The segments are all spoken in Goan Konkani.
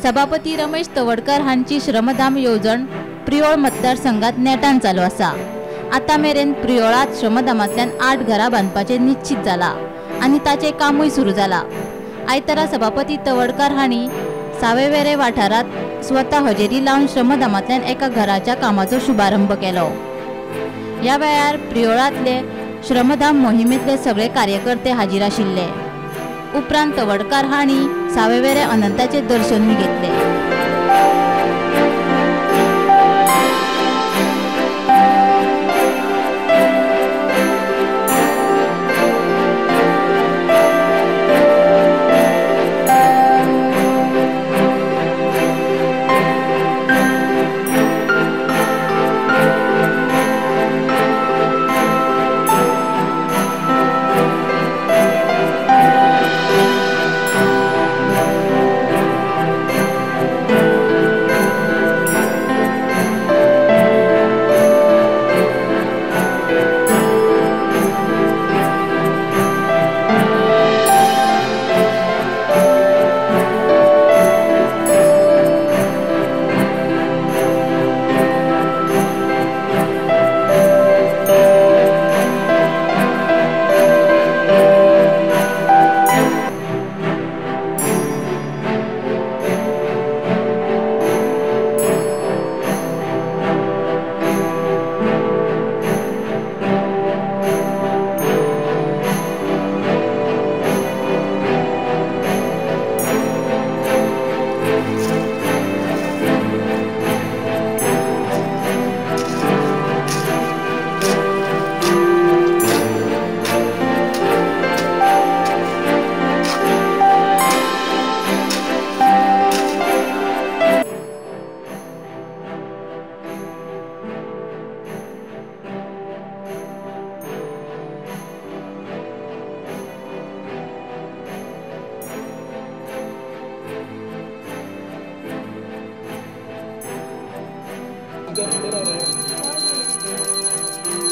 सभापती रमेश तवडकर हांची श्रमधाम येवजण प्रियोळ मतदारसंघात नेटान चालू आसा। आतां मेरेन प्रियोळांत श्रमधामांतल्यान 8 घरां बांदपाचें निश्चित जाला आनी ताचें कामूय सुरू जाला। आयतारा सभापती तवडकर हांणी सावयवेरें वाठारांत स्वता हजेरी लावन श्रमधामांतल्यान एका घराच्या कामाचो शुभारंभ केलो। ह्या वेळार प्रियोळांतले श्रमधाम मोहिमेंतले सगळे कार्यकर्ते हाजीर आशिल्ले। उपरांत तवडकर हांणी सावयवेरें अनंताचें दर्शनूय घेतलें।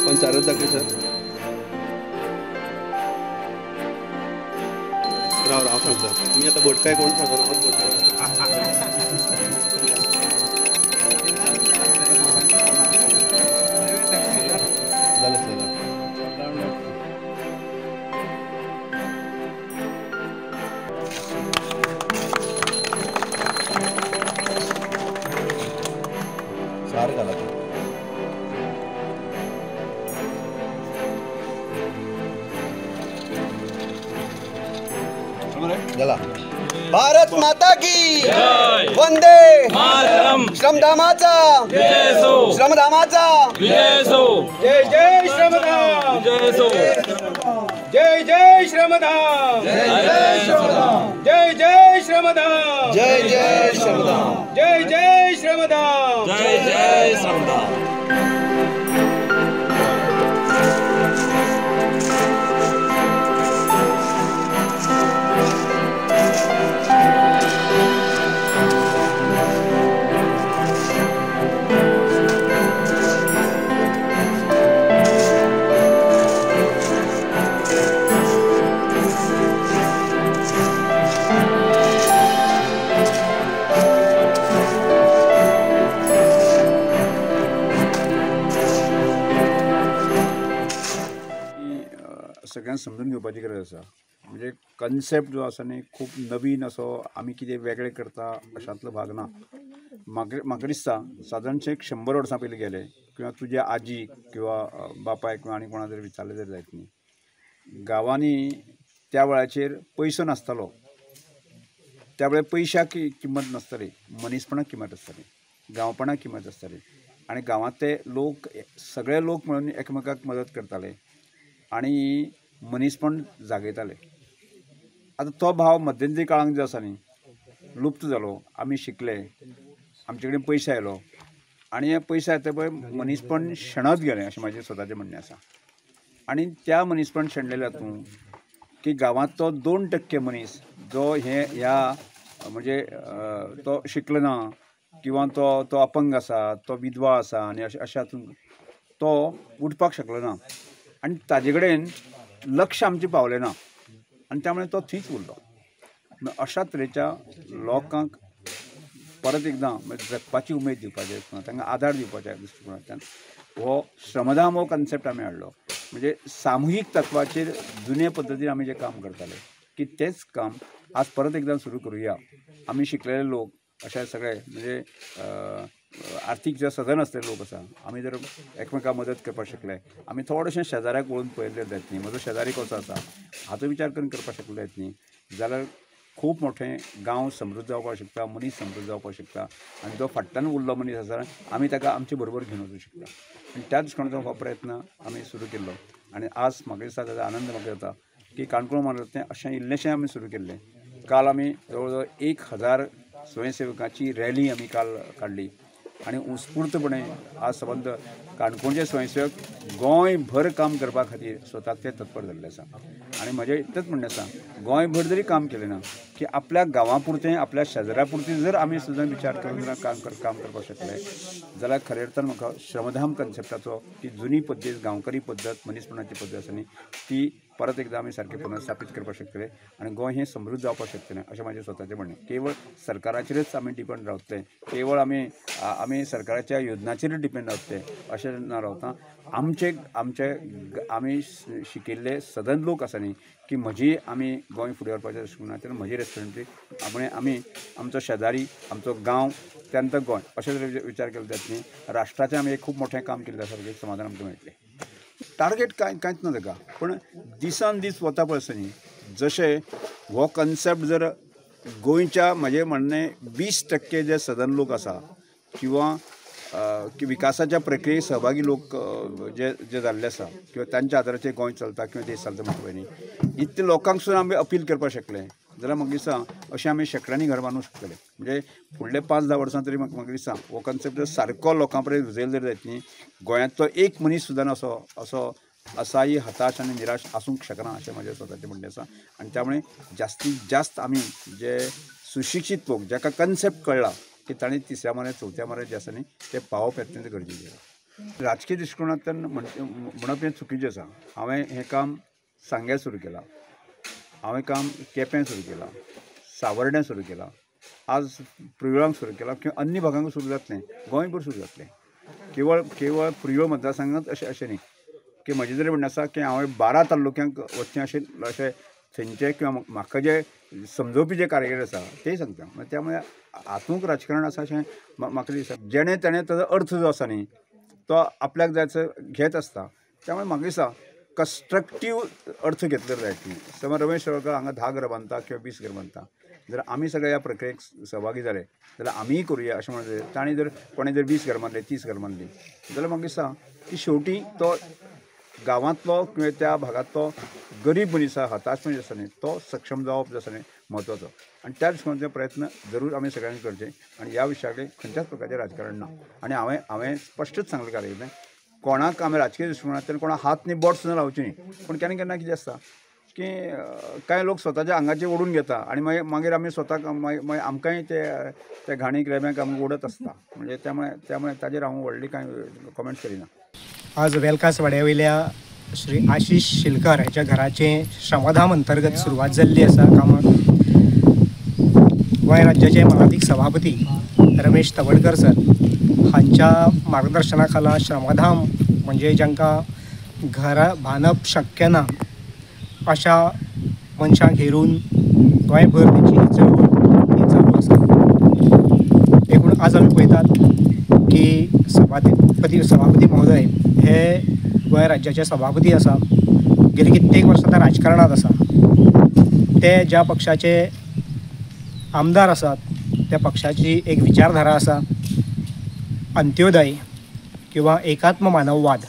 पंचारत दाखय सर। राव राव सांगता मी आता बोटकाय कोण सांगना हांवच बोटकाय। जालें सर। सार घाला चला। भारत माता की जय, वंदे मातरम। श्रमधामाचा जय हो, श्रमधामाचा जय हो, जय जय श्रमधाम, जय हो, जय जय श्रमधाम, जय जय श्रमधाम, जय जय श्रमधाम, जय जय श्रमधाम, जय जय श्रमधाम, जय जय श्रमधाम। सगळ्यांक समजून घेवपाची गरज आसा। म्हणजे कन्सेप्ट जो आसा न्ही खूब नवीन असो आमी कितें वेगळें करता अशांतलो भाग ना। म्हाका दिसता सादारणशें 100 वर्सां पयलीं गेले किंवा तुज्या आजी किंवा बापायक किंवा आनी कोणा जर विचारलें जर जायत न्ही, गांवांनी त्या वेळाचेर पयसो नासतालो, त्या वेळार पयशाक किंमत नासताली, मनीसपणाक किंमत आसताली, गांवपणाक किंमत आसताली आनी गांवांतले लोक सगळे लोक म्हणून एकामेकाक मदत करताले आनी मनीसपण जागयताले। आतां तो भाव मध्यंतरी काळांत जो आसा न्ही लुप्त जालो। आमी शिकले, आमचे कडेन पयसो आयलो आनी हे पयशे येता पळय मनीसपण शेणत गेलें अशें म्हाजें स्वताचें म्हणणें आसा। आनी त्या मनीसपण शेणलेल्या हातूंत की गांवांत तो 2% मनीस जो हे ह्या म्हणजे तो शिकलो ना किंवा तो तो अपंग आसा, तो विधवा आसा आनी अशें अशें हातूंत तो उठपाक शकलो ना आनी ताजे कडेन लक्ष आमचें पावलें ना आनी त्यामुळे तो थंयच उरलो। अशा तरेच्या लोकांक परत एकदां जगपाची उमेद दिवपाच्या दृश्टिकोनांतल्यान, तांकां आदार दिवपाच्या दृश्टिकोनांतल्यान हो श्रमधाम हो कन्सेप्ट आमी हाडलो. म्हणजे सामुहीक तत्वाचेर जुने पद्दतीन आमी जें काम करताले की तेंच काम आज परत एकदां सुरू करुया. आमी शिकलेले लोक अशे सगळे म्हणजे आर्थीक जे सदन आसलेले लोक आसा, आमी जर एकमेकांक मदत करपाक शकले, आमी थोडेशें शेजाऱ्याक वळून पळयलें जायत न्ही, म्हजो शेजारी कसो आसा हाचो विचार करून करपाक शकले जायत न्ही, जाल्यार खूब मोठें गांव समृद्ध जावपाक शकता, मनीस समृद्ध जावपाक शकता आनी जो फाटल्यान उरलो मनीस आसा आमी ताका आमचे बरोबर घेवन वचूंक शकता. आनी त्या दृश्टिकोनाचो हो प्रयत्न आमी सुरू केल्लो आनी आज म्हाका दिसता ताजो आनंद म्हाका जाता की काणकोण म्हालांतलें अशें इल्लेंशें आमी सुरू केल्लें. काल आमी जवळ जवळ 1000 स्वयंसेवकांची रॅली आमी काल काडली आनी उत्स्फूर्तपणे आज सबंद काणकोणचे स्वयंसेवक गोंयभर काम करपा खातीर स्वताक ते तत्पर जाल्ले आसा. आनी म्हजें इतलेंच म्हणणें आसा, गोंयभर जरी काम केलें ना की आपल्या गांवां पुरतें, आपल्या शेजरा पुरतें जर आमी सुद्दां विचार करून जर काम करपाक शकले जाल्यार खरें अर्थान म्हाका श्रमधाम कन्सेप्टाचो ती जुनी पद्दत, गांवकरी पद्दत, मनीसपणाची पद्दत आसा न्ही, ती परत एकदां आमी सारकें पुनर्स्थापीत करपाक शकतले आनी गोंय हें समृद्ध जावपाक शकतलें अशें म्हाजें स्वताचें म्हणणें. केवळ सरकाराचेरच आमी डिपेंड रावतले, केवळ आमी आमी सरकाराच्या योजनाचेरच डिपेंड रावतले अशें ना रावता. आमचे आमचे आमी शिकिल्ले सदन लोक आसा न्ही की म्हजी आमी गोंय फुडें व्हरपाच्या दृश्टिकोनांतल्यान म्हजी रेस्पॉन्सिबिलिटी आमी आमचो शेजारी, आमचो गांव, त्या नंतर गोंय अशें जर विचार केलो जायत न्ही, राष्ट्राचें आमी एक खूब मोठें काम केल्लें आसा सारकें समाधान आमकां मेळटलें. टार्गेट कांय कांयच ना ताका, पूण दिसान दीस वता पळय आसा न्ही, जशें हो कन्सेप्ट जर गोंयच्या म्हजें म्हणणें 20% जे सदन लोक आसा किंवा विकासाच्या प्रक्रियेत सहभागी लोक जे जे जाल्ले आसा किंवा तांच्या आदाराचेर गोंय चलता किंवा देश चलता म्हणटा पळय न्ही, इतले लोकांक सुद्दां आमी अपील करपाक शकले जाल्यार म्हाका दिसता अशें आमी शेंकड्यांनी घर बांदूंक शकतले. म्हणजे फुडले 5-10 वर्सां तरी म्हाका दिसता हो कन्सेप्ट जर सारको लोकां पर्यंत रुजयलो जर जायत न्ही, गोंयांतलो एक मनीस सुद्दां असो असो असाही हताश आनी निराश आसूंक शकना अशें म्हजें स्वताचें म्हणणें आसा. आनी त्यामुळे जास्तीत जास्त आमी जे सुशिक्षीत लोक जाका कन्सेप्ट कळ्ळा की ताणें तिसऱ्या मार्यार चवथ्या मार्यार जें आसा न्ही तें पावप अत्यंत गरजेचें आसा. राजकीय दृश्टिकोनांतल्यान म्हणप हें चुकीचें आसा. हांवें हें काम सांग्यार सुरू केलां, हांवें काम केपें सुरू केलां, सावर्ड्यां सुरू केलां, आज प्रियोळांक सुरू केलां किंवा अन्य भागांक सुरू जातलें, गोंयभर सुरू जातलें. केवळ केवळ प्रियोळ मतदारसंघात अशें अशें न्ही की म्हजें जरी म्हणणें आसा की हांवें 12 तालुक्यांक वचचें अशें अशें थंयचे किंवा म्हाका जे समजोवपी जे कारिगर आसा तेय सांगता. त्यामुळे हातूंक राजकारण आसा अशें म्हाका दिसता. जेणें तेणें ताजो अर्थ जो आसा न्ही तो आपल्याक जाय घेत आसता. त्यामुळे म्हाका दिसता कन्स्ट्रक्टीव अर्थ घेतलो जायत न्ही. समज रमेश तवडकर हांगा 10 घरां बांदता किंवा 20 घरां बांदता, जर आमी सगळे ह्या प्रक्रियेक सहभागी जाले जाल्यार आमीय करुया अशें म्हणून ताणें जर कोणें जर 20 घरां बांदलीं 30 घरां बांदलीं जाल्यार म्हाका दिसता की शेवटी तो गांवांतलो किंवा त्या भागांतलो गरीब मनीस आसा, हताश मनीस आसा न्ही, तो सक्षम जावप जो आसा न्ही म्हत्वाचो. आनी त्या दृश्टिकोनाचे प्रयत्न जरूर आमी सगळ्यांनी करचे आनी ह्या विशया कडेन खंयच्याच प्रकारचें राजकारण ना. आनी हांवें स्पश्टच सांगलें कार्यकर्त्यांक, कोणाक आमी राजकीय दृश्टिकोनांतल्यान कोणाक हात न्ही बोट सुद्दां लावचें न्ही. पूण केन्ना केन्ना कितें आसता की कांय लोक स्वताच्या आंगाचेर ओडून घेता आनी मागीर मागीर आमी स्वताक मागीर आमकांय ते त्या घाणीक रेब्यांक आमकां ओडत आसता. म्हणजे त्यामुळे ताजेर हांव व्हडली कांय कॉमेंट्स करिना. आज वेलकास वाड्या वयल्या श्री आशिष शिलकर हाच्या घराचें श्रमधाम अंतर्गत सुरवात जाल्ली आसा कामाक. गोंय राज्याचे मानादीक सभापती रमेश तवडकर सर हांच्या मार्गदर्शना खाला श्रमधाम म्हणजे जांकां घरां बांदप शक्य ना अशा मनशांक हेरून गोंयभर तेची चळवळ ही चालू आसा. एकूण आज आमी पळयतात की सभापती महोदय हे गोंय राज्याचे सभापती आसा, गेली कित्येक वर्सां ते राजकारणांत आसा. ते ज्या पक्षाचे आमदार आसात त्या पक्षाची एक विचारधारा आसा, अंत्योदय किंवा एकात्म मानववाद,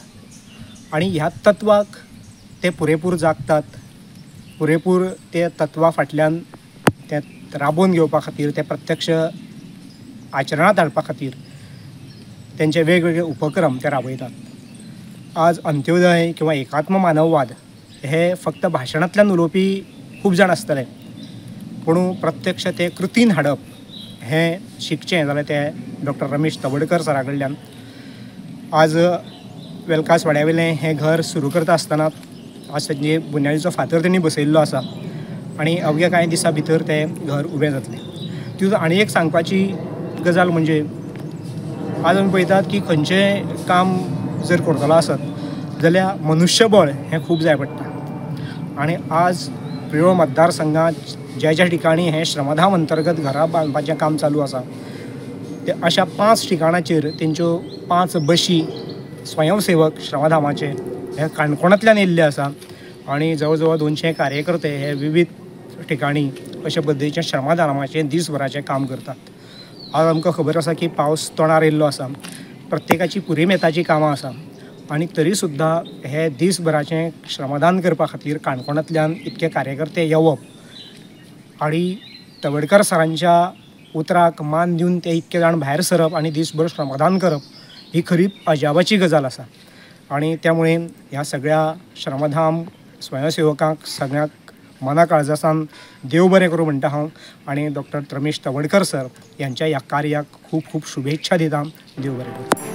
आनी ह्या तत्वाक ते पुरेपूर जागतात, पुरेपूर ते तत्वा फाटल्यान ते राबोवन घेवपा खातीर, ते प्रत्यक्ष आचरणांत हाडपा खातीर तेंचे वेगवेगळे उपक्रम ते राबयतात. आज अंत्योदय किंवा एकात्म मानववाद हे फक्त भाशणांतल्यान उलोवपी खूब जाण आसतले, पूण प्रत्यक्ष ते कृतीन हाडप हें शिकचें जाल्यार ते डॉक्टर रमेश तवडकर सरा कडल्यान. आज वेलकास वाड्या वयलें हें घर सुरू करता आसतना आज तांचे बुन्यादीचो फातर तेणी बसयल्लो आसा आनी अवघ्या कांय दिसां भितर तें घर उबें जातलें. तितूंत आनी एक सांगपाची गजाल म्हणजे आज आमी पळयतात की खंयचें काम जर करतलो आसत जाल्यार मनुष्यबळ हें खूब जाय पडटा आनी आज प्रियोळ मतदारसंघात ज्या ज्या ठिकाणी हें श्रमधाम अंतर्गत घरां बांदपाचें काम चालू आसा ते अशा 5 ठिकाणाचेर तेंच्यो 5 बशी स्वयंसेवक श्रमधामाचे हे काणकोणांतल्यान येयल्ले आसा आनी जवळ जवळ 200 कार्यकर्ते हे विविध ठिकाणी अशा पद्दतीचें श्रमदानाचें दीसभराचें काम करतात. आज आमकां खबर आसा की पावस तोंडार येयल्लो आसा, प्रत्येकाची पुरीमेताची कामां आसा आनी तरी सुद्दां हे दीसभराचें श्रमदान करपा खातीर काणकोणांतल्यान इतके कार्यकर्ते येवप आनी तवडकर सरांच्या उतराक मान दिवन ते इतके जाण भायर सरप आनी दीसभर श्रमदान करप ही खरी अजाबाची गजाल आसा. आनी त्यामुळे ह्या सगळ्या श्रमधाम स्वयंसेवकांक सगळ्यांक मना काळजासान देव बरें करूं म्हणटा हांव आनी डॉक्टर रमेश तवडकर सर यांच्या ह्या कार्याक खूब खूब शुभेच्छा दिता. देव बरें करूं.